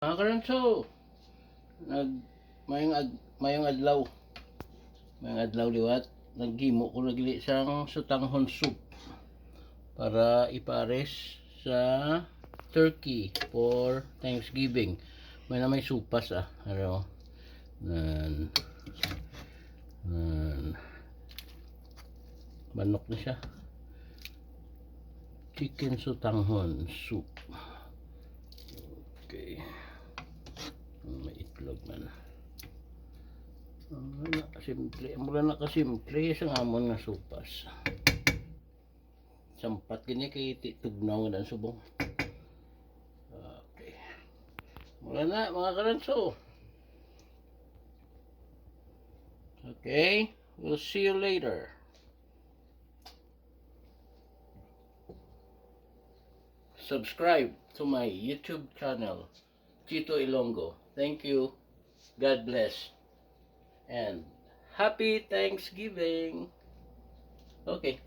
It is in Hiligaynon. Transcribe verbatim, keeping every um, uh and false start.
Mga karanso, nag mayong ad, mayong adlaw. Mayong adlaw liwat. Naghimo ko lagi sang sutanghon soup para ipares sa turkey for Thanksgiving. May na may supas ah. Ano? Nan, nan, manok na siya. Chicken sutanghon soup. Okay. May itlog man. Ah, na, simple. Mura na ka simple sa amon nga supas. Sampat gini kay ti-, tugnaw nga subong. Okay. Mura na, mga karanso. Okay. We'll see you later. Subscribe to my YouTube channel, Chito Ilonggo. Thank you. God bless. And happy Thanksgiving. Okay.